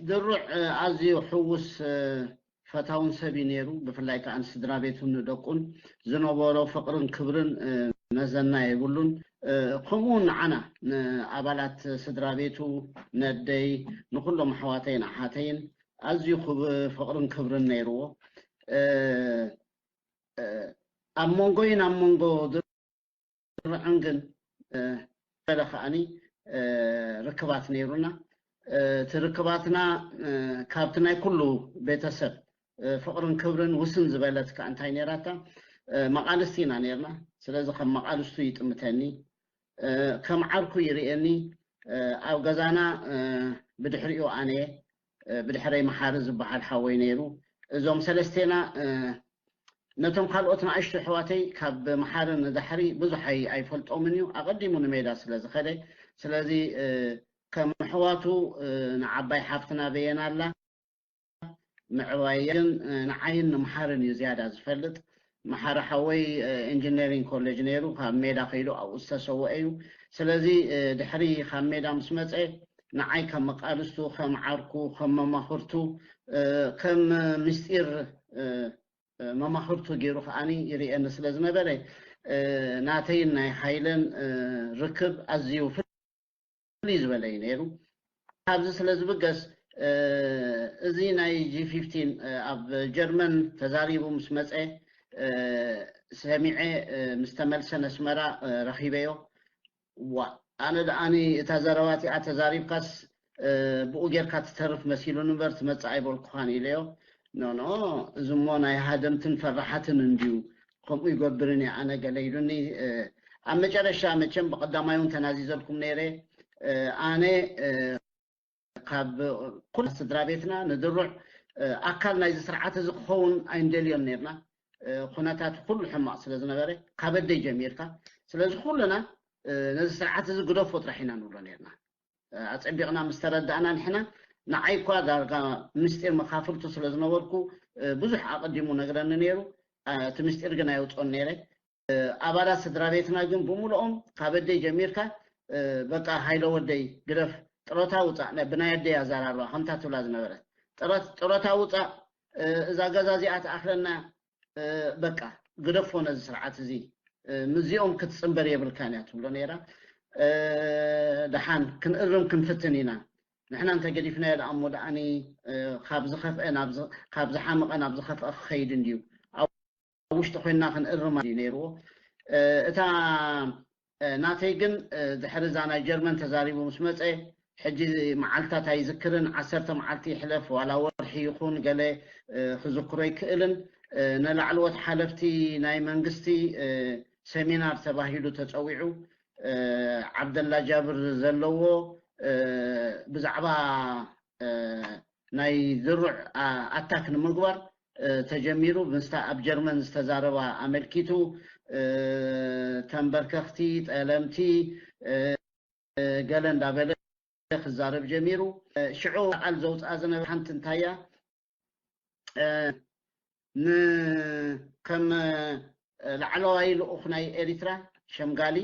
ድሩዕ ኣዝዩ ሕዉስ ፈታውን ሰብ እዩ ነይሩ። ብፍላይ ከዓ ንስድራ ቤቱን ንደቁን ዝነበሮ ፍቕርን ክብርን መዘና የብሉን። ከምኡ እውን ንዓና ንኣባላት ስድራ ቤቱ፣ ነደይ፣ ንኩሎም ኣሕዋተይን ኣሓተይን ኣዝዩ ፍቕርን ክብርን ነይርዎ። ኣብ መንጎይን ኣብ መንጎ ድርዕን ግን በለ ከዓኒ ርክባት ነይሩና። እቲ ርክባትና ካብቲ ናይ ኩሉ ቤተሰብ ፍቕርን ክብርን ውስን ዝበለት ከዓ እንታይ ነይራታ፣ መቓልስቲ ኢና ነይርና። ስለዚ ከም መቓልስቱ ይጥምተኒ፣ ከም ዓርኩ ይርእየኒ። ኣብ ገዛና ብድሕሪኡ ኣነ፣ ብድሕረይ መሓሪ ዝበሃል ሓወይ ነይሩ። እዞም ሰለስቴና ነቶም ካልኦት ንኣሽቱ ኣሕዋተይ ካብ መሓሪ ንዳሕሪ ብዙሕ ኣይፈልጦምን እዩ፣ ኣቐዲሙ ንሜዳ ስለ ዝኸደ። ስለዚ ከም ኣሕዋቱ ንዓባይ ሓፍትና በየና ኣላ፣ ምዕባየን ንዓይን ንምሓርን እዩ ዝያዳ ዝፈልጥ። መሓሪ ሓወይ ኢንጂነሪንግ ኮሌጅ ነይሩ፣ ካብ ሜዳ ከይዱ ኣብኡ ዝተሰወአ እዩ። ስለዚ ድሕሪ ካብ ሜዳ ምስ መፀ ንዓይ ከም መቃልስቱ፣ ከም ዓርኩ፣ ከም መማኽርቱ፣ ከም ምስጢር መማኽርቱ ገይሩ ከዓኒ ይርእየኒ ስለ ዝነበረ ናተይን ናይ ሃይለን ርክብ ኣዝዩ ፍልይ ዝበለ እዩ ነይሩ። ካብዚ ስለ ዝብገስ እዚ ናይ ጂ ፊፍቲን ኣብ ጀርመን ተዛሪቡ ምስ መፀ ሰሚዐ ምስ ተመልሰ ነስመራ ረኺበዮ። ዋ ኣነ ደኣኒ እታ ዘረባ እቲኣ ተዛሪብካስ ብኡ ጌርካ ትተርፍ መሲሉኒ እምበር ትመፅእ ኣይበልኩኻን ኢለዮ። ኖኖ እዚሞ ናይ ሃደምትን ፈራሓትን እንድዩ ከምኡ ይገብርን እየ ኣነ ገለ ኢሉኒ። ኣብ መጨረሻ መቸም ብቐዳማይ እውን ተናዚዘልኩም ነይረ። ኣነ ካብ ኩላ ስድራ ቤትና ንድሩዕ ኣካል ናይዚ ስርዓት እዚ ክኸውን ኣይንደልዮን ነርና። ኩነታት ኩሉ ሕማቕ ስለ ዝነበረ ካብ ኣደይ ጀሚርካ። ስለዚ ኩልና ነዚ ስርዓት እዚ ግደፎ ጥራሕ ኢና ንብሎ ነርና። ኣጸቢቕና ምስ ተረዳእና ንሕና ንዓይ እኳ ዳርጋ ምስጢር መኻፍልቱ ስለ ዝነበርኩ ብዙሕ ኣቐዲሙ ነግረኒ ነይሩ። እቲ ምስጢር ግን ኣይወፅኦን ነይረ። ኣባላት ስድራ ቤትና ግን ብምልኦም ካብ ኣደይ ጀሚርካ በቃ ሃይለ ወደይ ግደፍ፣ ጥሮታ ውፃእ፣ ብናይ ኣደይ ኣዘራርባ ከምታ ትብላ ዝነበረት ጥሮታ ውፃእ፣ እዛ ገዛ እዚኣ ትኣኽለና፣ በቃ ግደፎ ነዚ ስርዓት እዚ፣ ምስዚኦም ክትፅንበር የብልካን እያ ትብሎ ነይራ። ደሓን ክንእርም ክንፍትን ኢና፣ ንሕና እንተገዲፍናዮ ደኣ እሞ ደኣኒ ካብ ዝኸፍአ ካብ ዝሓመቐ ናብ ዝኸፍአ ክኸይድ እንድዩ። ውሽጢ ኮይንና ክንእርማ እዩ ነይርዎ። እታ ናተይ ግን ድሕሪ እዛ ናይ ጀርመን ተዛሪቡ ምስ መፀ ሕጂ መዓልታት ኣይዝክርን፣ ዓሰርተ መዓልቲ ይሕለፍ ዋላ ወርሒ ይኹን ገለ ክዝክሮ ኣይክእልን። ንላዕለዎት ሓለፍቲ ናይ መንግስቲ ሰሚናር ተባሂሉ ተፀዊዑ፣ ዓብደላ ጃብር ዘለዎ ብዛዕባ ናይ ዝሩዕ ኣታክ ንምግባር ተጀሚሩ ምስታ ኣብ ጀርመን ዝተዛረባ ኣመልኪቱ ተንበርከኽቲ፣ ጠለምቲ፣ ገለ እንዳበለ ክዛረብ ጀሚሩ። ሽዑ ቃል ዘውፅኣ ዝነበረ ሓንቲ እንታያ ከም ላዕለዋይ ልኡኽ ናይ ኤሪትራ ሸምጋሊ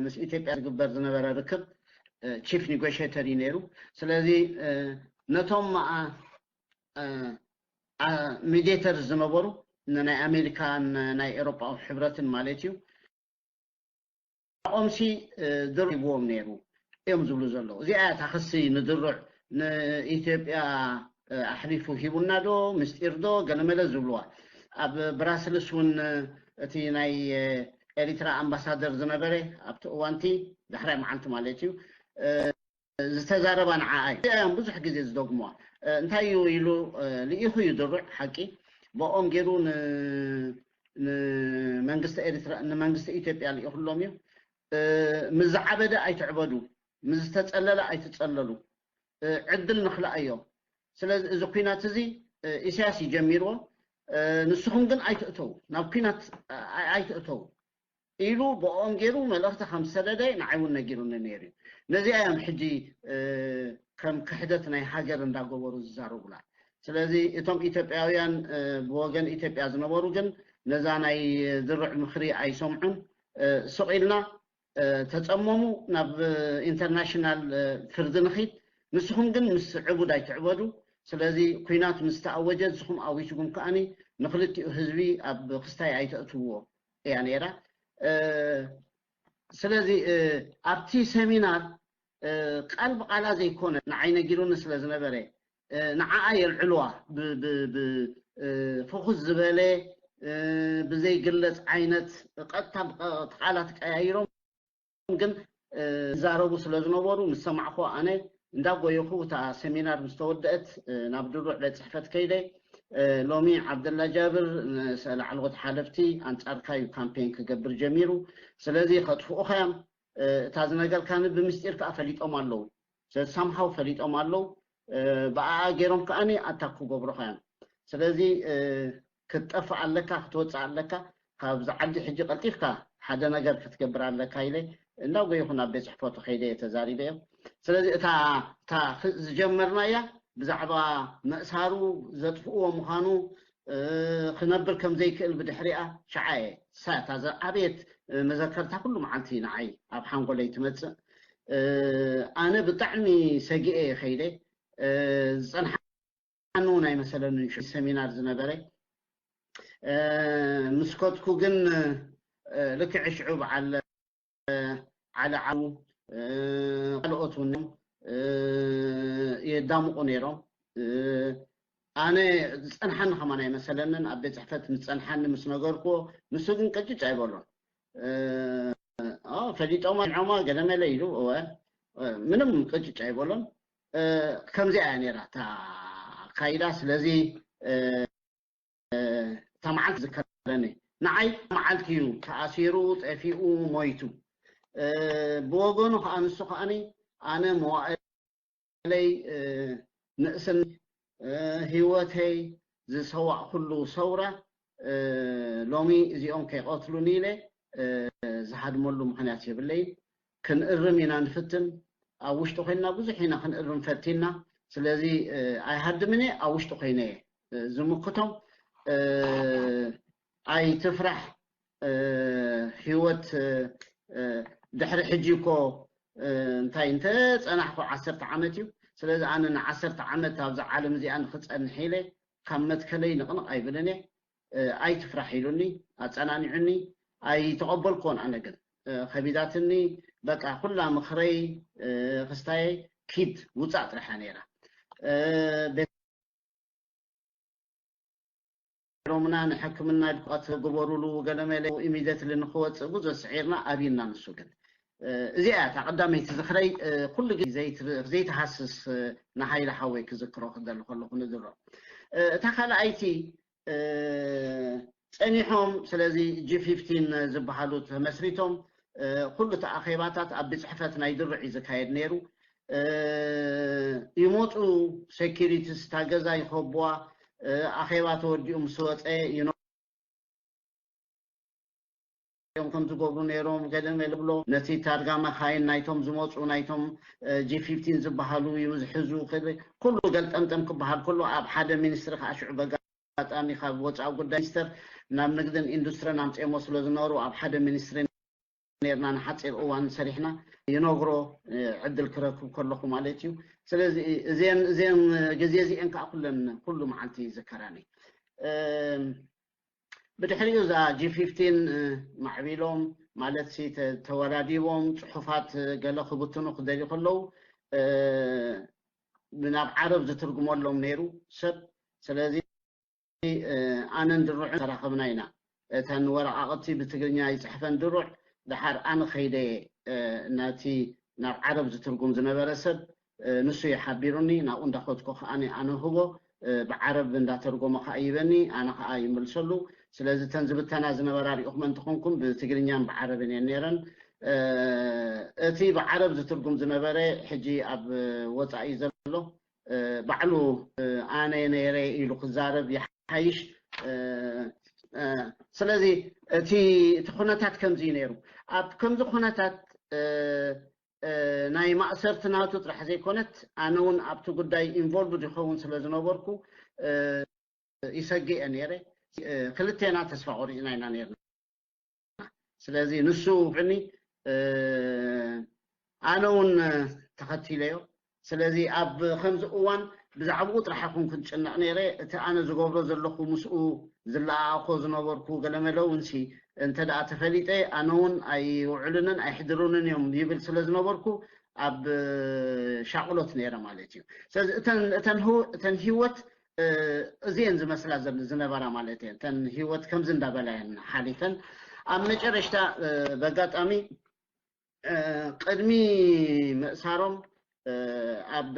ምስ ኢትዮጵያ ዝግበር ዝነበረ ርክብ ቺፍ ኒጎሽተር እዩ ነይሩ። ስለዚ ነቶም መኣ ሚዲተር ዝነበሩ ናይ ኣሜሪካን ናይ ኤሮጳዊ ሕብረትን ማለት እዩ። ኦምሲ ድርብዎም ነይሩ እዮም ዝብሉ ዘለዉ። እዚኣ እያ እታ ክሲ ንድሩዕ ንኢትዮጵያ ኣሕሊፉ ሂቡና ዶ ምስጢር ዶ ገለመለ ዝብልዋ። ኣብ ብራስልስ እውን እቲ ናይ ኤሪትራ ኣምባሳደር ዝነበረ ኣብቲ እዋንቲ ዳሕራይ መዓልቲ ማለት እዩ ዝተዛረባ ንዓኣ እዩ። እዚኣ እዮም ብዙሕ ግዜ ዝደግምዋ። እንታይ እዩ ኢሉ ልኢኹ እዩ ድሩዕ ሓቂ ብኦም ገይሩ ንመንግስቲ ኤሪትራ ንመንግስቲ ኢትዮጵያ ልኢኹሎም እዩ። ምስ ዝዓበደ ኣይትዕበዱ፣ ምስ ዝተፀለለ ኣይትፀለሉ፣ ዕድል ንኽልኣዮ። ስለዚ እዚ ኩናት እዚ ኢሳያስ እዩ ጀሚርዎ። ንስኹም ግን ኣይትእተው፣ ናብ ኩናት ኣይትእተው ኢሉ ብኦም ገይሩ መልእኽቲ ከም ዝሰደደ ንዓይ እውን ነጊሩኒ ነይሩ እዩ። ነዚኣ እዮም ሕጂ ከም ክሕደት ናይ ሃገር እንዳገበሩ ዝዛረቡላ። ስለዚ እቶም ኢትዮጵያውያን ብወገን ኢትዮጵያ ዝነበሩ ግን ነዛ ናይ ድሩዕ ምኽሪ ኣይሰምዑን። ስቕ ኢልና ተፀመሙ ናብ ኢንተርናሽናል ፍርዲ ንኺድ። ንስኹም ግን ምስ ዕቡድ ኣይትዕበዱ። ስለዚ ኩናት ምስ ተኣወጀ ንስኹም ኣብ ዊችጉም ከኣኒ ንክልቲኡ ህዝቢ ኣብ ክስታይ ኣይተእትውዎ እያ ነይራ። ስለዚ ኣብቲ ሰሚናር ቃል ብቃላ ዘይኮነ ንዓይ ነጊሩኒ ስለ ዝነበረ ንዓኣ የልዕልዋ። ፍኹስ ዝበለ ብዘይግለፅ ዓይነት ቀጥታ ቃላት ቀያይሮም ግን ይዛረቡ ስለ ዝነበሩ ምስ ሰማዕኹ ኣነ እንዳጎየኹ እታ ሰሚናር ምስ ተወደአት ናብ ድሩዕ ቤት ፅሕፈት ከይደ። ሎሚ ዓብደላ ጃብር ንሰ ላዕለዎት ሓለፍቲ ኣንፃርካ እዩ ካምፔን ክገብር ጀሚሩ። ስለዚ ከጥፍኡኻ እዮም። እታ ዝነገርካኒ ብምስጢር ከዓ ፈሊጦም ኣለዉ። ስለዚ ሳምሃው ፈሊጦም ኣለዉ። ብኣኣ ገይሮም ከዓኒ ኣታክ ክገብሩኻ እዮም። ስለዚ ክትጠፍእ ኣለካ፣ ክትወፅእ ኣለካ። ካብዚ ዓዲ ሕጂ ቀልጢፍካ ሓደ ነገር ክትገብር ኣለካ ኢለ እንዳጎየኹ ናብ ቤት ፅሕፈቱ ከይደ እየ ተዛሪበ እዮም። ስለዚ እታ እታ ዝጀመርናያ ብዛዕባ መእሳሩ ዘጥፍእዎ ምዃኑ ክነብር ከም ዘይክእል ብድሕሪኣ ሸዓ እየ ሳያታ ዘዓበየት መዘከርታ ኩሉ መዓልቲ ንዓይ ኣብ ሓንጎለይ ትመፅእ። ኣነ ብጣዕሚ ሰጊኤ እየ ከይደ። ዝፀንሓኒ እውን ኣይመሰለንን። ሰሚናር ዝነበረ ምስ ከድኩ ግን ልክዕ ሽዑ በዓል ዓለ ዓው ካልኦት እውን የዳምቑ ነይሮም። ኣነ ዝፀንሓኒ ከማን ኣይመሰለንን። ኣብ ቤት ፅሕፈት ምስ ፀንሓኒ ምስ ነገርኩዎ ንሱ ግን ቅጭጭ ኣይበሎን። ፈሊጦማ ዖማ ገለመለ ኢሉ እወ ምንም ቅጭጭ ኣይበሎን። ከምዚኣ እያ ነይራ እታ ኣካይዳ። ስለዚ እታ መዓልቲ ዝከረኒ ንዓይ መዓልቲ እዩ ተኣሲሩ፣ ጠፊኡ፣ ሞይቱ። ብወገኑ ከዓ ንሱ ከዓኒ ኣነ መዋእለይ ንእስን ህይወተይ ዝሰዋእኩሉ ሰውራ ሎሚ እዚኦም ከይቐትሉኒ ኢለ ዝሃድመሉ ምኽንያት የብለይን። ክንእርም ኢና ንፍትን። ኣብ ውሽጢ ኮይንና ብዙሕ ኢና ክንእርም ፈቲንና። ስለዚ ኣይሃድምን እየ፣ ኣብ ውሽጢ ኮይነ እየ ዝምክቶም። ኣይትፍራሕ። ህይወት ድሕሪ ሕጂ እኮ እንታይ እንተ ጸናሕኩ ዓሰርተ ዓመት እዩ። ስለዚ ኣነ ንዓሰርተ ዓመት ኣብዛ ዓለም እዚኣ ንክጸንሕ ኢለ ካብ መትከለይ ንቕንቕ ኣይብልን እየ። ኣይትፍራሕ ኢሉኒ፣ ኣጸናኒዑኒ። ኣይተቐበልኩዎን ኣነ ግን ከቢዳትኒ። በቃ ኩላ ምኽረይ ክስታየይ ኪድ ውጻእ ጥራሕ እያ ነይራ። ሮምና ንሕክምና ድቃት ግበሩሉ ገለመለ ኢሚደትሊ ንክወፅእ ብዙ ስዒርና ኣብይና። ንሱ ግን እዚኣ እያ እታ ቀዳመይቲ ዝኽረይ። ኩሉ ግዜ ዘይትሃስስ ንሃይለ ሓወይ ክዝክሮ ክደሊ ከለኹ ንድሮ። እታ ካልኣይቲ ፀኒሖም ስለዚ ጂ ፊፍቲን ዝበሃሉ ተመስሪቶም ኩሉ እቲ ኣኼባታት ኣብ ቤት ፅሕፈት ናይ ድርዕ እዩ ዝካየድ ነይሩ። ይመፁ ሴኪሪቲስ እታ ገዛ ይኸብዋ። ኣኼባ ተወዲኡ ምስ ወፀ እዮም ከም ዝገብሩ ነይሮም። ገለ መለ ብሎ ነቲ ታርጋ መኻይን ናይቶም ዝመፁ ናይቶም ጂ ፊፍቲን ዝበሃሉ እዩ ዝሕዙ። ኩሉ ገልጠምጠም ክበሃል ከሎ ኣብ ሓደ ሚኒስትሪ ከዓ ሽዑ በጋ ኣጋጣሚ ካብ ወፃኢ ጉዳይ ሚኒስተር ናብ ንግድን ኢንዱስትሪን ኣምፅኦሞ ስለ ዝነበሩ ኣብ ሓደ ሚኒስትሪ ነርና ንሓፂር እዋን ሰሪሕና ይነግሮ ዕድል ክረክብ ከለኹ ማለት እዩ። ስለዚ እዚን እዚን ግዜ እዚአን ከዓ ኩለን ኩሉ መዓልቲ ይዝከራኒ። ብድሕሪኡ እዛ ጂ ፊፍቲን ማዕቢሎም ማለት ተወዳዲቦም ፅሑፋት ገለ ክብትኑ ክደልዩ ከለዉ ናብ ዓረብ ዝትርጉመሎም ነይሩ ሰብ። ስለዚ ኣነን ድሩዕን ተራኸብና ኢና። እተን ወረቓቕቲ ብትግርኛ ይፅሕፈን ድሩዕ ድሓር ኣነ ከይደ ናቲ ናብ ዓረብ ዝትርጉም ዝነበረ ሰብ ንሱ ይሓቢሩኒ። ናብኡ እንዳኸድኩ ከዓ ኣነ ህቦ ብዓረብ እንዳተርጎመ ከዓ ይበኒ ኣነ ከዓ ይምልሰሉ። ስለዚ እተን ዝብተና ዝነበራ ሪኢኹም እንተኾንኩም ብትግርኛን ብዓረብን እየን ነይረን። እቲ ብዓረብ ዝትርጉም ዝነበረ ሕጂ ኣብ ወፃኢ ዘሎ ባዕሉ ኣነ ነይረ ኢሉ ክዛረብ ይሓይሽ። ስለዚ እቲ እቲ ኩነታት ከምዚ እዩ ነይሩ። ኣብ ከምዚ ኩነታት ናይ ማእሰርቲ ናቱ ጥራሕ ዘይኮነት ኣነ እውን ኣብቲ ጉዳይ ኢንቮልቭድ ይኸውን ስለ ዝነበርኩ ይሰግእ እየ ነይረ። ክልቴና ተስፋ ቆሪፅና ኢና ነይርና። ስለዚ ንሱ ዕኒ ኣነ እውን ተኸቲለዮ። ስለዚ ኣብ ከምዚ እዋን ብዛዕባኡ ጥራሕ ኣይኮንኩን ዝጭነቕ ነይረ። እቲ ኣነ ዝገብሮ ዘለኹ ምስኡ ዝለኣኣኾ ዝነበርኩ ገለመለ እውን ሲ እንተ ደኣ ተፈሊጠ ኣነ እውን ኣይውዕሉንን ኣይሕድሩንን እዮም ይብል ስለ ዝነበርኩ ኣብ ሻቕሎት ነይረ ማለት እዩ። ስለዚ እተን እተን ህው- እተን ህይወት እዚአን ዝመስላ ዘ- ዝነበራ ማለት እየን። እተን ህይወት ከምዚ እንዳበላ እየን ሓሊፈን። ኣብ መጨረሽታ በጋጣሚ ቅድሚ ምእሳሮም ኣብ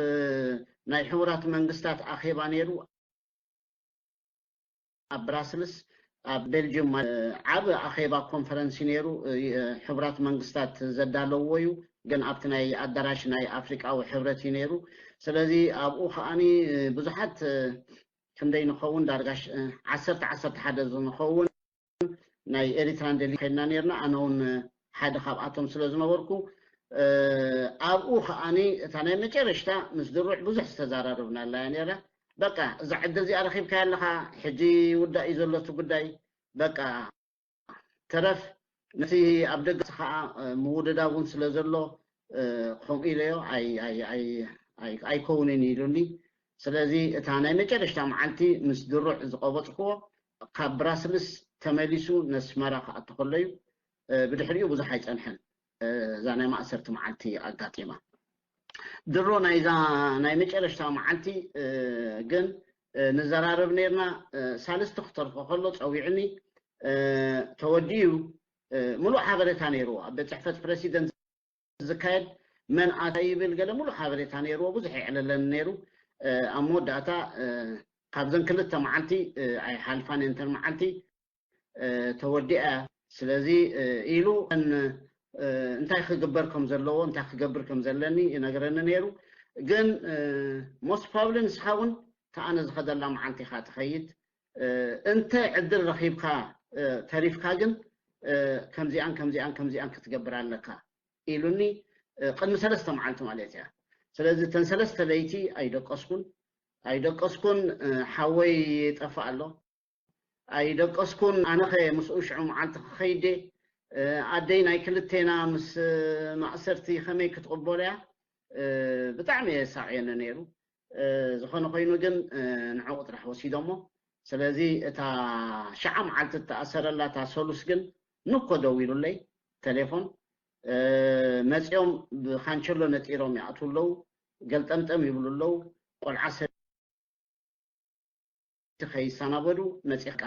ናይ ሕቡራት መንግስታት ኣኼባ ነይሩ። ኣብ ብራስልስ ኣብ ቤልጅም ዓብ ኣኼባ ኮንፈረንስ ነይሩ። ሕቡራት መንግስታት ዘዳለውዎ እዩ፣ ግን ኣብቲ ናይ ኣዳራሽ ናይ ኣፍሪቃዊ ሕብረት እዩ ነይሩ። ስለዚ ኣብኡ ከዓኒ ብዙሓት ክንደይ ንኸውን ዳርጋ ዓሰርተ ዓሰርተ ሓደ ንኸውን ናይ ኤሪትራን ደሊ ከድና ነርና። ኣነ እውን ሓደ ካብኣቶም ስለ ዝነበርኩ ኣብኡ ከዓኒ እታ ናይ መጨረሽታ ምስ ድሩዕ ብዙሕ ዝተዛራረብናላ እያ ነራ። በቃ እዛ ዕድል እዚኣ ረኺብካያ ኣለኻ፣ ሕጂ ውዳእ እዩ ዘሎ እቲ ጉዳይ፣ በቃ ተረፍ ነቲ ኣብ ደገ ከዓ ምውድዳብ እውን ስለ ዘሎ ከምኡ ኢለዮ ኣይከውንን ኢሉኒ። ስለዚ እታ ናይ መጨረሽታ መዓልቲ ምስ ድሩዕ ዝቐበፅክዎ ካብ ብራስልስ ተመሊሱ ነስመራ ክኣቱ ከሎ እዩ። ብድሕሪኡ ብዙሕ ኣይፀንሐን እዛ ናይ ማእሰርቲ መዓልቲ ኣጋጢማ። ድሮ ናይዛ ናይ መጨረሽታ መዓልቲ ግን ንዘራረብ ነርና። ሳልስቲ ክተርፎ ከሎ ፀዊዕኒ። ተወዲኡ ምሉእ ሓበሬታ ነይርዎ ኣብ ቤት ፅሕፈት ፕረሲደንት ዝካየድ መን ኣታ ይብል ገለ ሙሉእ ሓበሬታ ነይርዎ። ብዙሕ የዕለለን ነይሩ። ኣብ መወዳእታ ካብዘን ክልተ መዓልቲ ኣይሓልፋን እየን እተን መዓልቲ ተወዲኣ። ስለዚ ኢሉ እንታይ ክግበር ከም ዘለዎ እንታይ ክገብር ከም ዘለኒ ይነግረኒ ነይሩ። ግን ሞስት ፕሮባብሊ ንስኻ እውን ተኣነ ዝኸደላ መዓልቲ ኢኻ ትኸይድ። እንተ ዕድል ረኺብካ ተሪፍካ ግን ከምዚኣን ከምዚኣን ከምዚኣን ክትገብር ኣለካ ኢሉኒ። ቅድሚ ሰለስተ መዓልቲ ማለት እያ። ስለዚ እተን ሰለስተ ለይቲ ኣይደቀስኩን ኣይደቀስኩን። ሓወይ ይጠፍእ ኣሎ ኣይደቀስኩን። ኣነኸ ምስኡ ሽዑ መዓልቲ ክኸይደ ኣደይ ናይ ክልቴና ምስ ማእሰርቲ ከመይ ክትቕበሎ እያ? ብጣዕሚ የሳቕየኒ ነይሩ። ዝኾነ ኮይኑ ግን ንዕኡ ጥራሕ ወሲዶሞ። ስለዚ እታ ሸዓ መዓልቲ እተኣሰረላ እታ ሰሉስ ግን ንኮ ደዊሉለይ ተሌፎን። መፂኦም ብካንቸሎ ነጢሮም ይኣትዉ ኣለዉ፣ ገልጠምጠም ይብሉ ኣለዉ። ቆልዓ ሰበይቲ ከይሰናበዱ መፂኻ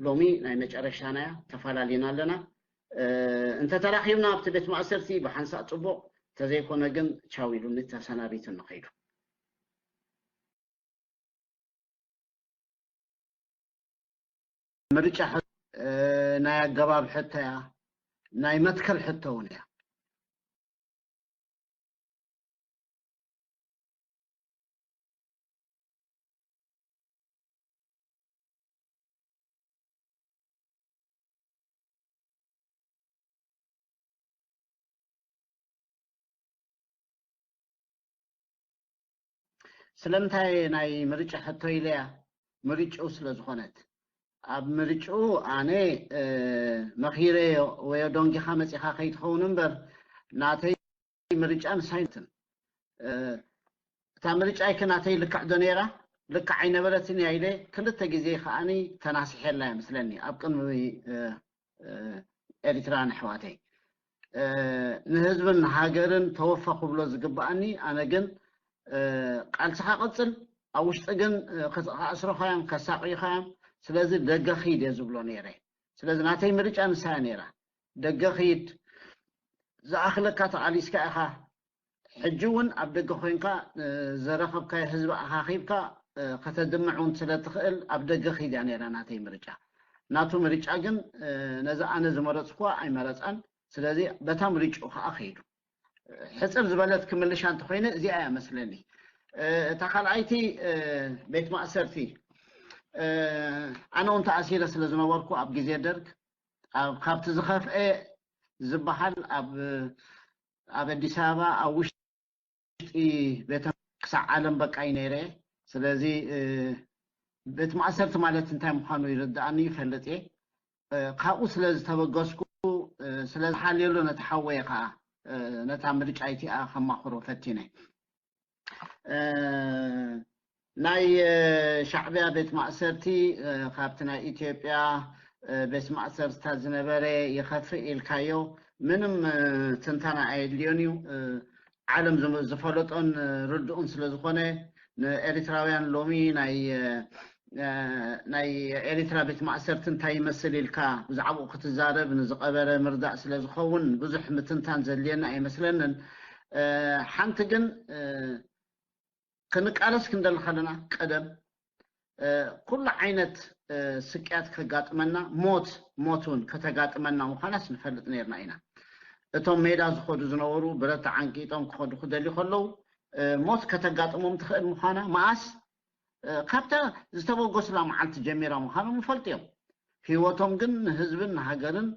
ሎሚ ናይ መጨረሻና እያ፣ ተፈላሊና ኣለና። እንተተራኺብና ኣብቲ ቤት ማእሰርቲ ብሓንሳእ ፅቡቕ፣ ተዘይኮነ ግን ቻው ኢሉኒ ተሰናቢቱኒ ከይዱ። ምርጫ ናይ ኣገባብ ሕቶ እያ፣ ናይ መትከል ሕቶ እውን እያ። ስለምንታይ ናይ ምርጫ ሕቶ ኢለያ? ምርጭኡ ስለ ዝኾነት። ኣብ ምርጭኡ ኣነ መኺረዮ ወዮ ዶንጊኻ መፂኻ ከይትኸውን እምበር ናተይ ምርጫ ንሳይንትን እታ ምርጫይ ከ ናተይ ልክዕ ዶ ነይራ? ልክዕ ኣይነበረትን እያ ኢለ ክልተ ግዜ ከዓኒ ተናሲሐላ እየ ምስለኒ ኣብ ቅድሚ ኤሪትራን ኣሕዋተይ። ንህዝብን ሃገርን ተወፈ ክብሎ ዝግብኣኒ፣ ኣነ ግን ቃልስኻ ቀጽል፣ ኣብ ውሽጢ ግን ክኣስሩኻ እዮም፣ ከሳቕዩኻ እዮም። ስለዚ ደገ ኺድ እየ ዝብሎ ነይረ። ስለዚ ናተይ ምርጫ ንሳ እያ ነይራ። ደገ ኺድ፣ ዝኣኽለካ ተቓሊስካ ኢኻ። ሕጂ እውን ኣብ ደገ ኮይንካ ዘረኸብካዮ ህዝቢ ኣኻኺብካ ከተድምዕ እውን ስለ ትኽእል ኣብ ደገ ኺድ እያ ነይራ ናተይ ምርጫ። ናቱ ምርጫ ግን ነዛ ኣነ ዝመረፅኩዋ ኣይመረፃን። ስለዚ በታ ምርጭኡ ከዓ ከይዱ። ሕፅር ዝበለት ክምልሻ እንተኮይነ እዚኣ እያ መስለኒ። እታ ካልኣይቲ ቤት ማእሰርቲ ኣነ እውን ተኣሲረ ስለ ዝነበርኩ ኣብ ግዜ ደርግ ኣብ ካብቲ ዝኸፍአ ዝበሃል ኣብ ኣብ ኣዲስ ኣበባ ኣብ ውሽጢ ቤተ ክሳዕ ዓለም በቃ እዩ ነይረ። ስለዚ ቤት ማእሰርቲ ማለት እንታይ ምዃኑ ይርድኣኒ ይፈልጥ እየ። ካብኡ ስለ ዝተበገስኩ ስለ ዝሓልየሉ ነቲ ሓወየ ከዓ ነታ ምርጫ ኢቲኣ ከማኽሮ ፈቲነ። ናይ ሻዕቢያ ቤት ማእሰርቲ ካብቲ ናይ ኢትዮጵያ ቤት ማእሰርትታት ዝነበረ ይኸፍእ ኢልካዮ፣ ምንም ትንተና ኣየድልዮን እዩ። ዓለም ዝፈለጦን ርድኡን ስለ ዝኾነ፣ ንኤሪትራውያን ሎሚ ናይ ናይ ኤሪትራ ቤት ማእሰርቲ እንታይ ይመስል ኢልካ ብዛዕባኡ ክትዛረብ ንዝቐበረ ምርዳእ ስለ ዝኸውን ብዙሕ ምትንታን ዘድልየና ኣይመስለንን። ሓንቲ ግን ክንቃለስ ክንደሊ ከለና ቀደም ኩሉ ዓይነት ስቅያት ከጋጥመና፣ ሞት ሞት እውን ከተጋጥመና ምዃናስ ንፈልጥ ነርና ኢና። እቶም ሜዳ ዝኸዱ ዝነበሩ ብረት ተዓንቂጦም ክኸዱ ክደልዩ ከለዉ ሞት ከተጋጥሞም ትኽእል ምዃና መኣስ ካብታ ዝተበገሱላ መዓልቲ ጀሚራ ምዃኖም ይፈልጡ እዮም። ህይወቶም ግን ንህዝብን ንሃገርን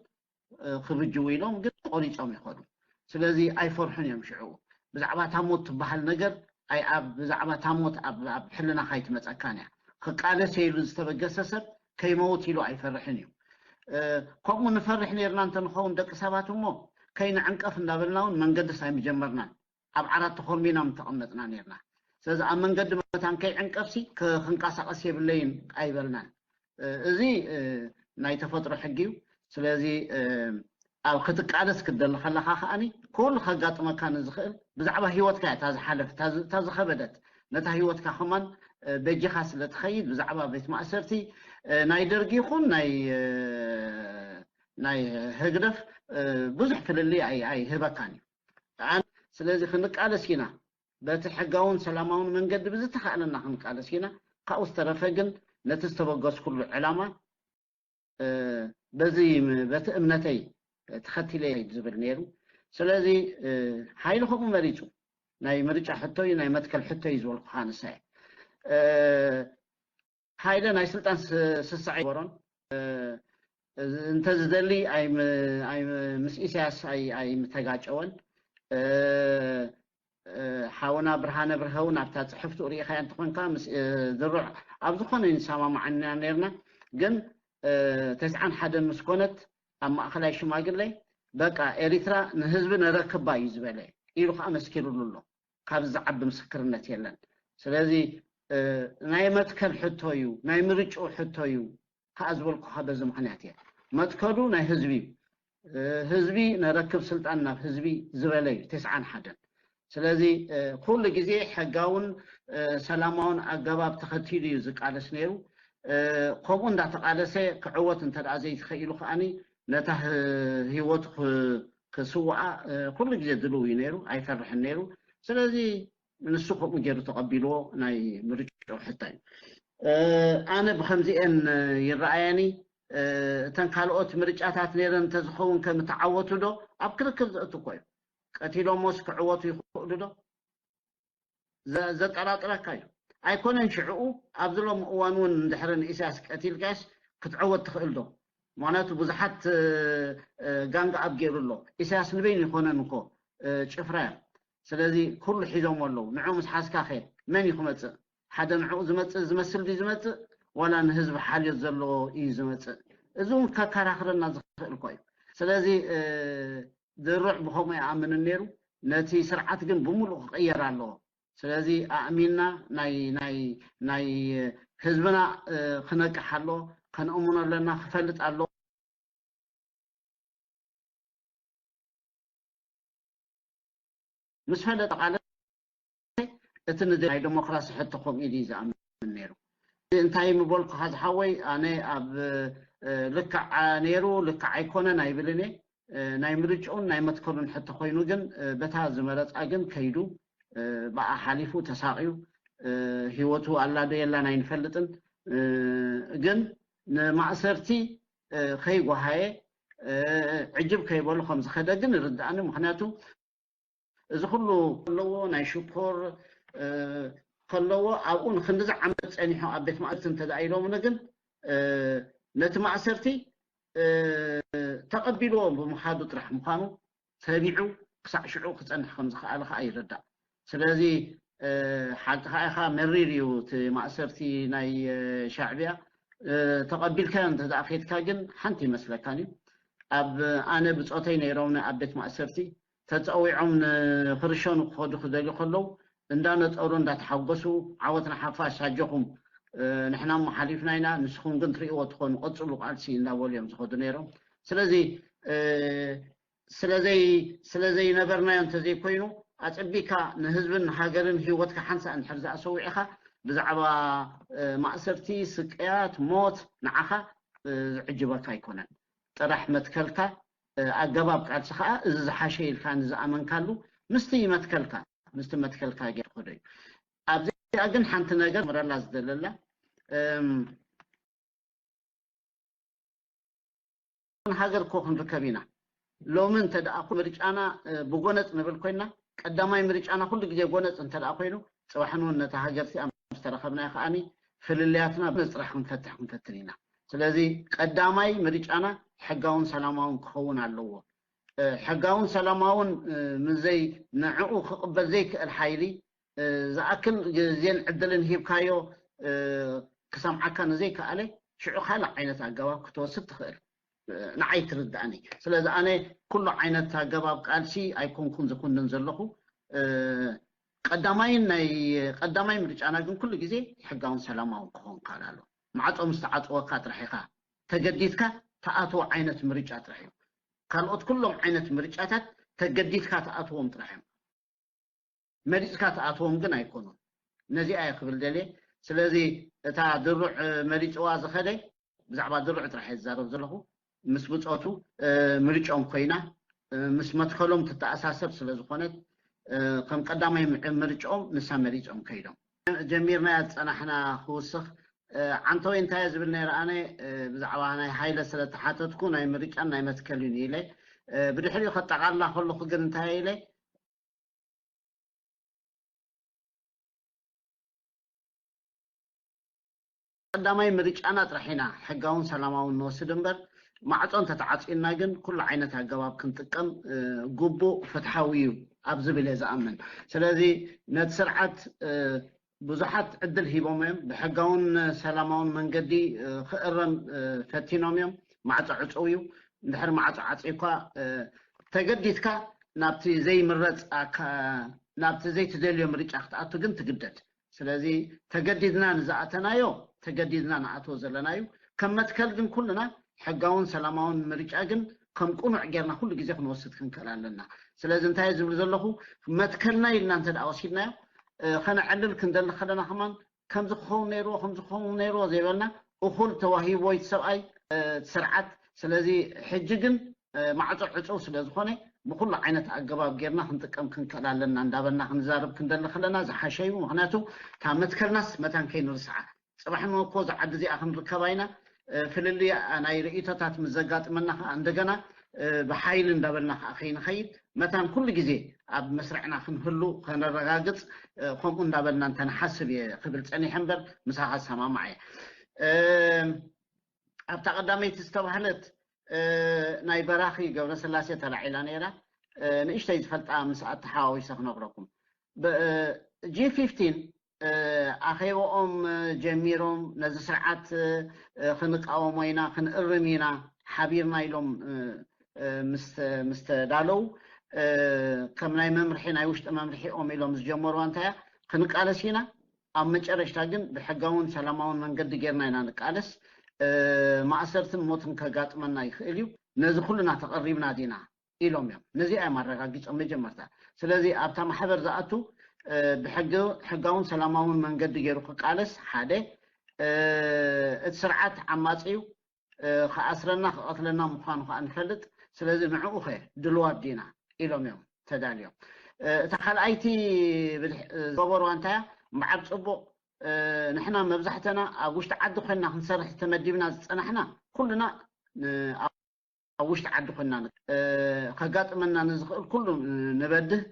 ክብጅው ኢሎም ግን ቆሪጾም ይኸዱ። ስለዚ ኣይፈርሑን እዮም ሽዑ። ብዛዕባ እታ ሞት ትበሃል ነገር ኣይ ኣብ ብዛዕባ እታ ሞት ኣብ ኣብ ሕልናኻ ኣይትመጸካን እያ። ክቃለስ እየ ኢሉ ዝተበገሰ ሰብ ከይመውት ኢሉ ኣይፈርሕን እዩ። ከምኡ ንፈርሕ ነርና እንተንኸውን ደቂ ሰባት እሞ ከይንዕንቀፍ እንዳበልና እውን መንገድስ ኣይምጀመርናን። ኣብ ዓራት ተኾርሚና ምተቐመጥና ነርና። ስለዚ ኣብ መንገዲ መታን ከይዕንቀፍሲ ክንቀሳቐስ የብለይን ኣይበልናን። እዚ ናይ ተፈጥሮ ሕጊ እዩ። ስለዚ ኣብ ክትቃለስ ክትደሊ ከለኻ ከዓኒ ኩሉ ከጋጥመካ ንዝኽእል ብዛዕባ ህይወትካ እያ እታ ዝሓለፍ እታ ዝኸበደት፣ ነታ ህይወትካ ከማን በጂኻ ስለ ትኸይድ ብዛዕባ ቤት ማእሰርቲ ናይ ደርጊ ይኹን ናይ ናይ ህግደፍ ብዙሕ ፍልልይ ኣይህበካን እዩ። ስለዚ ክንቃለስ ኢና፣ በቲ ሕጋውን ሰላማውን መንገዲ ብዝተኻእለና ክንቃለስ ኢና። ካብኡ ዝተረፈ ግን ነቲ ዝተበገስኩሉ ዕላማ በዚ በቲ እምነተይ ተኸቲለ ዝብል ነይሩ። ስለዚ ሓይሊ ከምኡ መሪፁ። ናይ ምርጫ ሕቶ እዩ፣ ናይ መትከል ሕቶ እዩ ዝበልኩኻ ንሳ እየ። ሃይለ ናይ ስልጣን ስሳዕ ይበሮን እንተዝደሊ ምስ ኢሳያስ ኣይምተጋጨወን። ሓውና ብርሃነ ብርሀውን ኣብታ ፅሕፍቱ ርእኻያ እንተኾንካ ምስ ድሩዕ ኣብ ዝኾነ ንሰማማዓና ነርና። ግን ተስዓን ሓደን ምስ ኮነት ኣብ ማእኸላይ ሽማግለ በቃ ኤሪትራ ንህዝቢ ነረክባ እዩ ዝበለ ኢሉ ከዓ መስኪሩሉ ኣሎ። ካብዚ ዝዓቢ ምስክርነት የለን። ስለዚ ናይ መትከል ሕቶ እዩ፣ ናይ ምርጭኡ ሕቶ እዩ ከዓ ዝበልኩኻ በዚ ምኽንያት እየ። መትከሉ ናይ ህዝቢ እዩ። ህዝቢ ነረክብ ስልጣን ናብ ህዝቢ ዝበለ እዩ ተስዓን ሓደን። ስለዚ ኩሉ ግዜ ሕጋውን ሰላማውን ኣገባብ ተኸቲሉ እዩ ዝቃለስ ነይሩ። ከምኡ እንዳተቃለሰ ክዕወት እንተ ደኣ ዘይተኸኢሉ ከዓኒ ነታ ህይወቱ ክስውኣ ኩሉ ግዜ ድልው እዩ ነይሩ፣ ኣይፈርሕን ነይሩ። ስለዚ ንሱ ከምኡ ገይሩ ተቐቢልዎ ናይ ምርጫ ሕቶ እዩ። ኣነ ብከምዚኤን ይረኣየኒ። እተን ካልኦት ምርጫታት ነይረን እንተዝኸውን ከምተዓወቱ ዶ ኣብ ክርክር ዘእቱ እኮ እዩ። ቀቲሎሞስ ክዕወቱ ይኽእሉ ዶ? ዘጠራጥረካ እዩ። ኣይኮነን ሽዕኡ ኣብዚ ሎም እዋን እውን እንድሕሪ ንኢሳያስ ቀቲልካስ ክትዕወት ትኽእል ዶ? ምክንያቱ ብዙሓት ጋንግ ኣፕ ገይሩ ኣሎ። ኢሳያስ ንበይኑ ይኮነን እኮ ጭፍራ እዮም። ስለዚ ኩሉ ሒዞም ኣለዉ። ንዑ ምስ ሓዝካ ከ መን እዩ ክመፅእ? ሓደ ንዕኡ ዝመፅእ ዝመስል ድዩ ዝመፅእ? ዋላ ንህዝቢ ሓልዮት ዘለዎ እዩ ዝመፅእ? እዚ እውን ከከራኽረና ዝኽእል እኮ እዩ። ስለዚ ድሩዕ ብኸምኡ ይኣምንን ነይሩ። ነቲ ስርዓት ግን ብምሉእ ክቕየር ኣለዎ። ስለዚ ኣእሚንና ናይ ናይ ናይ ህዝብና ክነቅሕ ኣሎ፣ ከነእምኖ ኣለና፣ ክፈልጥ ኣሎ። ምስ ፈለጠ ቃለ እቲ ናይ ዲሞክራሲ ሕቶ ከምኡ ኢሉ እዩ ዝኣምን ነይሩ። እንታይ ምበልኩኻ ዝሓወይ፣ ኣነ ኣብ ልክዕ ነይሩ ልክዕ ኣይኮነን ኣይብልን እየ። ናይ ምርጭኡን ናይ መትከሉን ሕቶ ኮይኑ ግን በታ ዝመረፃ ግን ከይዱ ብኣ ሓሊፉ ተሳቕዩ ህይወቱ ኣላ ዶ የላን ኣይንፈልጥን። ግን ንማእሰርቲ ከይጓሃየ ዕጅብ ከይበሉ ከም ዝኸደ ግን ይርድኣኒ። ምክንያቱ እዚ ኩሉ ከለዎ ናይ ሽኮር ከለዎ ኣብኡ ንክንድዚ ዓመት ፀኒሑ ኣብ ቤት ማእሰርቲ እንተደኣ ኢሎምኒ ግን ነቲ ማእሰርቲ ተቐቢልዎ ብምኻዱ ጥራሕ ምዃኑ ተቢዑ ክሳዕ ሽዑ ክፀንሕ ከም ዝኸኣለ ከዓ ይርዳእ። ስለዚ ሓቂ ከዓ ኢኻ፣ መሪር እዩ እቲ ማእሰርቲ ናይ ሻዕቢያ። ተቐቢልካዮ እንተደኣ ከድካ ግን ሓንቲ ይመስለካን እዩ። ኣብ ኣነ ብጾተይ ነይሮም ኣብ ቤት ማእሰርቲ ተጸዊዖም ንክርሸኑ ክኸዱ ክደልዩ ከለዉ እንዳነጠሩ እንዳተሓጎሱ ዓወት ንሓፋሽ ኣጆኹም ንሕና እሞ ሓሊፍና ኢና ንስኹም ግን ትርእይዎ ትኾኑ ቀጽሉ ቃልሲ እንዳበሉ እዮም ዝኸዱ ነይሮም። ስለዚ ስለዘይ ስለዘይነበርናዮ እንተዘይኮይኑ ኣጸቢካ ንህዝብን ንሃገርን ህይወትካ ሓንሳእ እንድሕር ዝኣሰዊዕኻ ብዛዕባ ማእሰርቲ፣ ስቅያት፣ ሞት ንዓኻ ዝዕጅበካ ኣይኮነን። ጥራሕ መትከልካ ኣገባብ ቃልሲ ከዓ እዚ ዝሓሸ ኢልካ ንዝኣመንካሉ ምስቲ መትከልካ ምስቲ መትከልካ ጌር ክዶ እዩ። ኣብዚኣ ግን ሓንቲ ነገር ምረላ ዝደለላ ሃገር እኮ ክንርከብ ኢና። ሎሚ እንተ ደኣ ምርጫና ብጎነፅ ንብል ኮይና ቀዳማይ ምርጫና ኩሉ ግዜ ጎነፅ እንተ ደኣ ኮይኑ ፅባሕን እውን ነታ ሃገር እቲኣ ምስ ተረኸብናዮ ከዓኒ ፍልልያትና ብነፅራሕ ክንፈትሕ ክንፈትን ኢና። ስለዚ ቀዳማይ ምርጫና ሕጋውን ሰላማውን ክኸውን ኣለዎ። ሕጋውን ሰላማውን ምዘይ ንዕኡ ክቕበል ዘይክእል ሓይሊ ዝኣክል ግዜን ዕድልን ሂብካዮ ክሰምዓካ ንዘይከኣለ ሽዑ ካልእ ዓይነት ኣገባብ ክትወስድ ትኽእል። ንዓይ ትርድኣኒ። ስለዚ ኣነ ኩሉ ዓይነት ኣገባብ ቃልሲ ኣይኮንኩን ዝኩንን ዘለኹ። ቀዳማይን ናይ ቀዳማይ ምርጫና ግን ኩሉ ግዜ ሕጋውን ሰላማውን ክኾን ካላሎ ማዕጾ ምስ ተዓጽወካ ጥራሕ ኢኻ ተገዲድካ ተኣትዎ ዓይነት ምርጫ ጥራሕ እዩ። ካልኦት ኩሎም ዓይነት ምርጫታት ተገዲድካ ተኣትዎም ጥራሕ እዮም። መሪፅካ ተኣትዎም ግን ኣይኮኑን። ነዚኣ እየ ክብል ደልየ። ስለዚ እታ ድሩዕ መሪፅዋ ዝኸደ ብዛዕባ ድሩዕ ጥራሕ እየ ዝዛረብ ዘለኹ። ምስ ብፆቱ ምርጫኦም ኮይና ምስ መትከሎም ትተኣሳሰር ስለ ዝኾነት ከም ቀዳማይ ምርጫኦም ንሳ መሪፆም ከይዶም ጀሚርናያ ዝፀናሕና ክውስኽ ዓንተወይ እንታይ ዝብል ነይረ ኣነ ብዛዕባ ናይ ሃይለ ስለ ተሓተትኩ ናይ ምርጫን ናይ መትከልን ኢለ ብድሕሪኡ ከጠቓልላ ከለኹ ግን እንታይ ኢለ ቀዳማይ ምርጫና ጥራሕ ኢና ሕጋውን ሰላማውን ንወስድ እምበር ማዕፆ እንተተዓፂና ግን ኩሉ ዓይነት ኣገባብ ክንጥቀም ግቡእ ፍትሓዊ እዩ ኣብ ዝብል እየ ዝኣምን። ስለዚ ነቲ ስርዓት ብዙሓት ዕድል ሂቦም እዮም። ብሕጋውን ሰላማውን መንገዲ ክእረም ፈቲኖም እዮም። ማዕፆ ዕፁው እዩ። እንድሕር ማዕፆ ዓፂውካ ተገዲድካ ናብቲ ዘይምረፅ ናብቲ ዘይትደልዮ ምርጫ ክትኣቱ ግን ትግደድ። ስለዚ ተገዲድና ንዝኣተናዮ ተገዲድና ንኣትዎ ዘለና እዩ። ከም መትከል ግን ኩልና ሕጋውን ሰላማውን ምርጫ ግን ከም ቁኑዕ ጌርና ኩሉ ግዜ ክንወስድ ክንክእል ኣለና። ስለዚ እንታይ ዝብል ዘለኹ መትከልና ኢልና እንተ ደኣ ወሲድናዮ ከነዕልል ክንደሊ ከለና ከማን ከምዚ ክኸውን ነይርዎ ከምዚ ክኸውን ነይርዎ ዘይበልና እኹል ተዋሂብዎ እቲ ሰብኣይ ስርዓት። ስለዚ ሕጂ ግን ማዕፆ ዕፅው ስለ ዝኾነ ብኩሉ ዓይነት ኣገባብ ጌርና ክንጥቀም ክንክእል ኣለና እንዳበልና ክንዛረብ ክንደሊ ከለና ዝሓሸ እዩ። ምክንያቱ ካብ መትከልናስ መታን ከይንርስዓ ፅባሕ ንወኮ ዝዓዲ እዚኣ ክንርከባ ኢና። ፍልልይ ናይ ርእቶታት ምስ ዘጋጥመና ከዓ እንደገና ብሓይሊ እንዳበልና ከዓ ከይንኸይድ መታን ኩሉ ግዜ ኣብ መስርዕና ክንህሉ ከነረጋግፅ ከምኡ እንዳበልና እንተንሓስብ እየ ክብል ፀኒሐ እምበር ምሳኻ ዝሰማማዕ እየ። ኣብታ ቀዳመይቲ ዝተባህለት ናይ በራኺ ገብረስላሴ ተላዒላ ነይራ። ንእሽተይ ዝፈልጣ ምስ ኣተሓዋዊሰ ክነግረኩም። ጂ ፊፍቲን ኣኼባኦም ጀሚሮም ነዚ ስርዓት ክንቃወሞ ኢና ክንእርም ኢና ሓቢርና ኢሎም ምስ ተዳለው ከም ናይ መምርሒ ናይ ውሽጢ መምርሒኦም ኢሎም ዝጀመርዋ እንታይ እያ ክንቃለስ ኢና ኣብ መጨረሽታ ግን ብሕጋውን ሰላማውን መንገዲ ጌርና ኢና ንቃለስ። ማእሰርትን ሞትን ከጋጥመና ይኽእል እዩ። ነዚ ኩልና ተቐሪብና ዲና ኢሎም እዮም። ነዚኣ እዮም ኣረጋጊጾም መጀመርታ። ስለዚ ኣብታ ማሕበር ዝኣቱ ብሕጋውን ሰላማውን መንገዲ ገይሩ ክቃለስ ሓደ፣ እቲ ስርዓት ዓማጺ እዩ፣ ክኣስረና ክቐትለና ምዃኑ ከዓ ንፈልጥ። ስለዚ ንዕኡ ኸ ድልዋት ዲና ኢሎም እዮም ተዳልዮም። እታ ካልኣይቲ ዝገበርዋ እንታያ እምበዓር ፅቡቕ ንሕና መብዛሕተና ኣብ ውሽጢ ዓዲ ኮይንና ክንሰርሕ ተመዲብና ዝፀናሕና ኩልና ኣብ ውሽጢ ዓዲ ኮይንና ከጋጥመና ንዝኽእል ኩሉ ንበድህ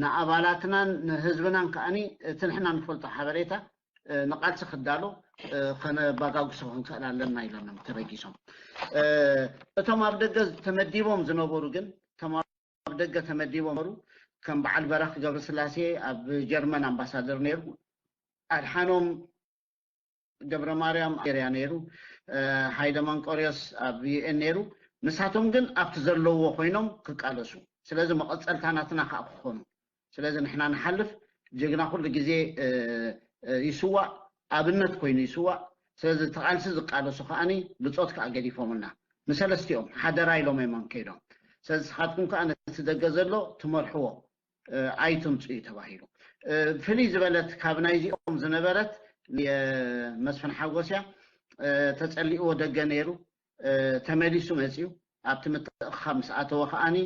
ንኣባላትናን ንህዝብናን ከዓኒ እቲ ንሕና ንፈልጦ ሓበሬታ ንቃልሲ ክዳሎ ከነባጋግሶ ክንክእል ኣለና ኢሎም እዮም ተበጊሶም። እቶም ኣብ ደገ ተመዲቦም ዝነበሩ ግን እቶም ኣብ ደገ ተመዲቦም ነበሩ ከም በዓል በራኺ ገብረስላሴ ኣብ ጀርመን ኣምባሳደር ነይሩ፣ ኣድሓኖም ገብረ ማርያም ኣልጀርያ ነይሩ፣ ሃይለ መንቆርዮስ ኣብ ዩኤን ነይሩ። ንሳቶም ግን ኣብቲ ዘለዎ ኮይኖም ክቃለሱ። ስለዚ መቐጸልታ ናትና ከዓ ክኾኑ። ስለዚ ንሕና ንሓልፍ፣ ጀግና ኩሉ ግዜ ይስዋእ፣ ኣብነት ኮይኑ ይስዋእ። ስለዚ እቲ ቃልሲ ዝቃለሱ ከዓኒ ብጾት ከዓ ገዲፎምልና ንሰለስቲኦም ሓደራ ኢሎም እዮም ከይዶም። ስለዚ ንስኻትኩም ከዓ ነቲ ደገ ዘሎ ትመርሕዎ ኣይትምፁ እዩ ተባሂሉ። ፍልይ ዝበለት ካብ ናይዚኦም ዝነበረት የመስፍን ሓጎስ እያ። ተፀሊእዎ ደገ ነይሩ፣ ተመሊሱ መፅዩ። ኣብቲ ምትእኽኻብ ምስ ኣተወ ከዓኒ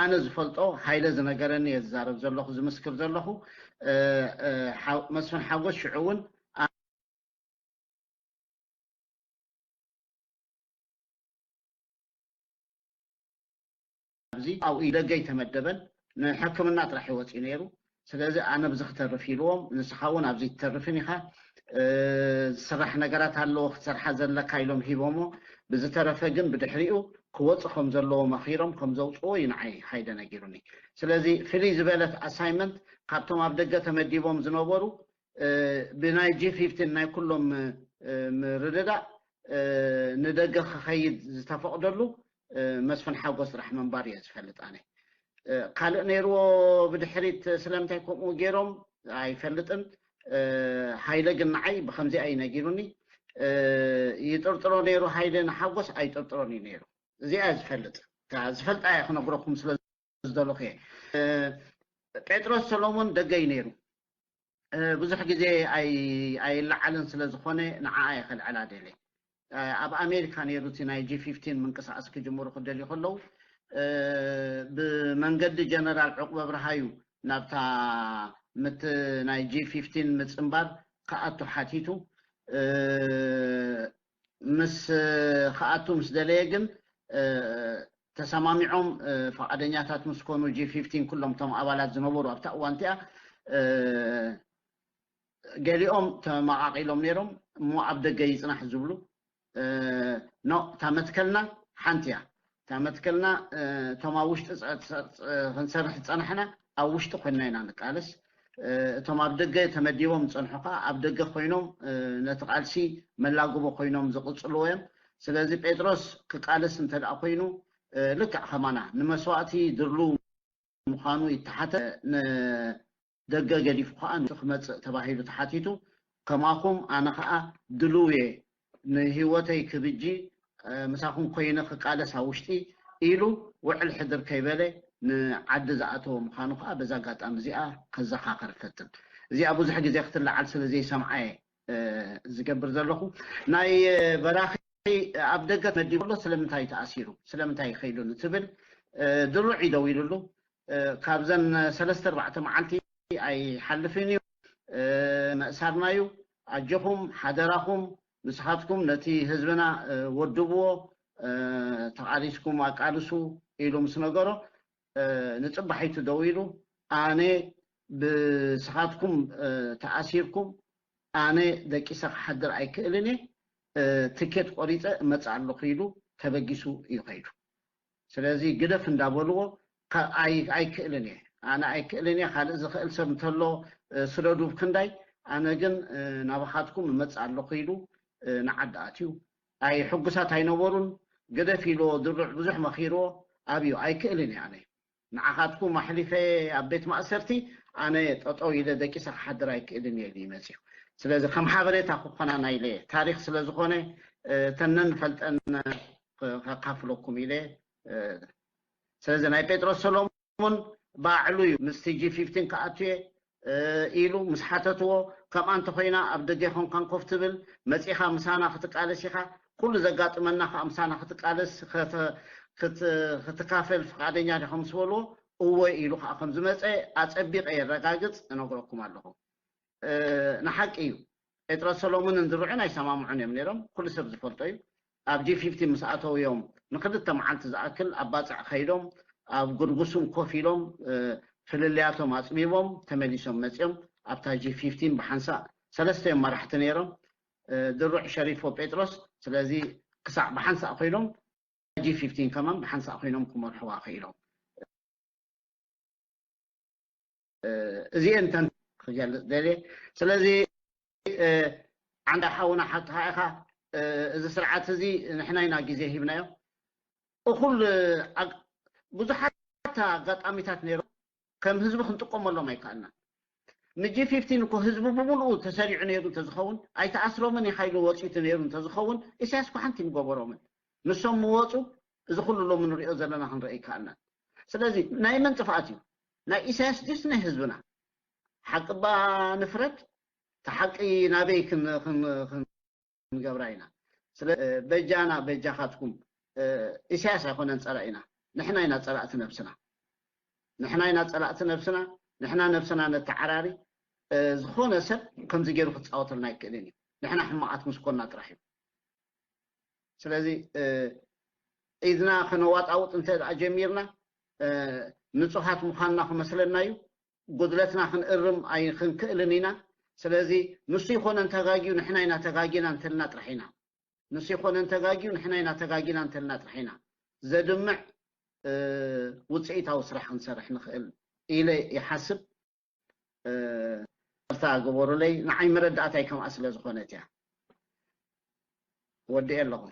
ኣነ ዝፈልጦ ሃይለ ዝነገረኒ እየ ዝዛረብ ዘለኹ፣ ዝምስክር ዘለኹ። መስፍን ሓጎስ ሽዑ እውን ኣብዚ ኣብኡ ደገ ኣይተመደበን፣ ንሕክምና ጥራሕ ይወፅእ ነይሩ። ስለዚ ኣነ ብዚ ክተርፍ ኢልዎም፣ ንስኻ እውን ኣብዚ ትተርፍን ኢኻ፣ ዝስራሕ ነገራት ኣለዎ ክትሰርሓ ዘለካ ኢሎም ሂቦሞ። ብዝተረፈ ግን ብድሕሪኡ ክወፅ ከም ዘለዎ መኺሮም ከም ዘውፅዎ እዩ ንዓይ ሃይደ ነጊሩኒ። ስለዚ ፍልይ ዝበለት ኣሳይመንት ካብቶም ኣብ ደገ ተመዲቦም ዝነበሩ ብናይ ጂ ፊፍቲን ናይ ኩሎም ምርድዳእ ንደገ ክኸይድ ዝተፈቕደሉ መስፍን ሓጎስ ጥራሕ ምንባር እየ ዝፈልጥ ኣነ። ካልእ ነይርዎ ብድሕሪት ስለምንታይ ከምኡ ገይሮም ኣይፈልጥን። ሃይለ ግን ንዓይ ብከምዚኣ እዩ ነጊሩኒ። ይጥርጥሮ ነይሩ ሃይለ ንሓጎስ ኣይጥርጥሮን እዩ ነይሩ። እዚኣ ዝፈልጥ ዝፈልጣ እየ ክነግረኩም ስለ ዝደለኹ እየ። ጴጥሮስ ሰሎሞን ደገ እዩ ነይሩ። ብዙሕ ግዜ ኣይለዓልን ስለ ዝኾነ ንዓኣ እየ ከልዕላ ደልየ። ኣብ ኣሜሪካ ነይሩ እቲ ናይ ጂ ፊፍቲን ምንቅስቃስ ክጅምሩ ክደልዩ ከለዉ ብመንገዲ ጀነራል ዕቁበ ብርሃዩ ናብታ ምት ናይ ጂ ፊፍቲን ምፅንባር ክኣቱ ሓቲቱ። ምስ ክኣቱ ምስ ደለየ ግን ተሰማሚዖም ፈቓደኛታት ምስ ኮኑ ጂ ፊፍቲን ኩሎም እቶም ኣባላት ዝነበሩ ኣብታ እዋን እቲኣ ገሊኦም ተመቓቒሎም ነይሮም እሞ ኣብ ደገ ይፅናሕ ዝብሉ ኖ እታ መትከልና ሓንቲ እያ። እታ መትከልና እቶም ኣብ ውሽጢ ክንሰርሕ ዝፀናሕና ኣብ ውሽጢ ኮይንና ኢና ንቃለስ። እቶም ኣብ ደገ ተመዲቦም ዝፀንሑ ከዓ ኣብ ደገ ኮይኖም ነቲ ቃልሲ መላግቦ ኮይኖም ዝቕፅልዎ እዮም። ስለዚ ጴጥሮስ ክቃለስ እንተደኣ ኮይኑ ልክዕ ከማና ንመስዋእቲ ድሉ ምዃኑ ይተሓተ። ንደገ ገዲፉ ከዓ ንሱ ክመፅእ ተባሂሉ ተሓቲቱ። ከማኹም ኣነ ከዓ ድሉው እየ ንህይወተይ ክብጂ ምሳኹም ኮይነ ክቃለስ ኣብ ውሽጢ ኢሉ ውዕል ሕድር ከይበለ ንዓዲ ዝኣተወ ምዃኑ ከዓ በዛ ኣጋጣሚ እዚኣ ከዘኻኸር እፈትን። እዚኣ ብዙሕ ግዜ ክትለዓል ስለ ዘይሰምዓ እየ ዝገብር ዘለኹ። ናይ በራኺ ኣብ ደገ መዲቡ ኣሎ ስለምንታይ ተኣሲሩ ስለምንታይ ይኸይሉ ንትብል ድሩዕ ይደው ኢሉሉ። ካብዘን ሰለስተ ኣርባዕተ መዓልቲ ኣይሓልፍን እዩ። መእሳርና እዩ። ኣጆኹም ሓደራኹም ንስኻትኩም ነቲ ህዝብና ወድብዎ ተቓሊስኩም ኣቃልሱ ኢሉ ምስ ነገሮ ንፅባሒቱ ደው ኢሉ ኣነ ብስኻትኩም ተኣሲርኩም ኣነ ደቂሰ ክሓድር ኣይክእልን እየ ትኬት ቆሪፀ እመፅእ ኣለኹ ኢሉ ተበጊሱ እዩ ከይዱ። ስለዚ ግደፍ እንዳበልዎ ኣይክእልን እየ ኣነ ኣይክእልን እየ ካልእ ዝኽእል ሰብ እንተሎ ስደዱ ክንዳይ ኣነ ግን ናባኻትኩም እመፅእ ኣለኹ ኢሉ ንዓዲ ኣትዩ። ኣይ ሕጉሳት ኣይነበሩን። ግደፍ ኢልዎ ድሩዕ ብዙሕ መኺርዎ ኣብዩ ኣይክእልን እየ ኣነ ንዓኻትኩም ኣሕሊፈ ኣብ ቤት ማእሰርቲ ኣነ ጠጠው ኢለ ደቂሰ ክሓድር ኣይክእልን እየ ኢሉ ይመፅዩ። ስለዚ ከም ሓበሬታ ክኾናና ኢለ ታሪክ ስለዝኾነ ተነን ፈልጠን ከካፍለኩም ኢለ። ስለዚ ናይ ጴጥሮስ ሰሎሞን ባዕሉ እዩ ምስቲ ጂ ፊፍቲን ክኣቱ እየ ኢሉ ምስ ሓተትዎ ከምኣ እንተኮይና ኣብ ደገ ይኮንካን ኮፍ ትብል መፂኻ ምሳና ክትቃለስ ኢኻ ኩሉ ዘጋጥመና ከዓ ምሳና ክትቃለስ ክትካፈል ፍቃደኛ ዲኻ ምስ በልዎ እወ ኢሉ ከዓ ከም ዝመፀ ኣፀቢቀ የረጋግፅ እነግረኩም ኣለኹ። ንሓቂ እዩ ጴጥሮስ ሰሎሙንን ድሩዕን ኣይሰማምዑን እዮም ነይሮም ኩሉ ሰብ ዝፈልጦ እዩ። ኣብ ጂ ፊፍቲን ምስ ኣተው እዮም ንክልተ መዓልቲ ዝኣክል ኣብ ባፅዕ ከይዶም ኣብ ጉድጉሱም ኮፍ ኢሎም ፍልልያቶም ኣፅቢቦም ተመሊሶም መፅዮም ኣብታ ጂ ፊፍቲን ብሓንሳእ ሰለስተ እዮም መራሕቲ ነይሮም ድሩዕ ሸሪፎ ጴጥሮስ ስለዚ ክሳዕ ብሓንሳእ ኮይኖም ጂ ፊፍቲን ከማን ብሓንሳእ ኮይኖም ክመርሕዋ ክኢሎም እዚኤን ተን ክገልፅ ደልየ ስለዚ ዓንዳ ሓውና ሓቅኻ ኢኻ እዚ ስርዓት እዚ ንሕና ኢና ግዜ ሂብናዮ እኹል ብዙሓት ኣጋጣሚታት ነይሮ። ከም ህዝቢ ክንጥቀመሎም ኣይከኣልናን። ንጂ ፊፍቲን እኮ ህዝቢ ብምሉኡ ተሰሪዑ ነይሩ እንተዝኸውን፣ ኣይተኣስሮምን ይሓይሉ ወፂቱ ነይሩ እንተዝኸውን፣ ኢሳያስ እኮ ሓንቲ ምገበሮምን። ንሶም ምወፁ፣ እዚ ኩሉ ሎሚ ንሪኦ ዘለና ክንርኢ ኣይከኣልናን። ስለዚ ናይ መን ጥፍኣት እዩ? ናይ ኢሳያስ ድዩስ ናይ ህዝብና? ሓቂ እባ ንፍረድ። እቲ ሓቂ ናበይ ክን- ክን- ክንገብራ ኢና። ስለ በጃና በጃኻትኩም፣ ኢሳያስ ኣይኮነን ፀላኢና። ንሕና ኢና ፀላእቲ ነብስና። ንሕና ኢና ፀላእቲ ነብስና። ንሕና ነብስና ነተዓራሪ። ዝኾነ ሰብ ከምዚ ገይሩ ክፃወተልና ኣይክእልን እዩ። ንሕና ሕማቓት ምስ ኮና ጥራሕ እዩ። ስለዚ ኢድና ከነዋጣውጥ እንተ ደኣ ጀሚርና፣ ንፁሃት ምዃንና ክመስለና እዩ። ጉድለትና ክንእርም ኣይክንክእልን ኢና። ስለዚ ንሱ ይኾነን ተጋግዩ፣ ንሕና ኢና ተጋጊና እንተልና ጥራሕ ኢና። ንሱ ይኾነን ተጋግዩ፣ ንሕና ኢና ተጋጊና እንተልና ጥራሕ ኢና ዘድምዕ ውፅኢታዊ ስራሕ ክንሰርሕ ንኽእል ኢለ ይሓስብ። ይቅርታ ግበሩለይ፣ ንዓይ መረዳእታይ ከምኣ ስለ ዝኾነት እያ። ወዲኤ ኣለኹ።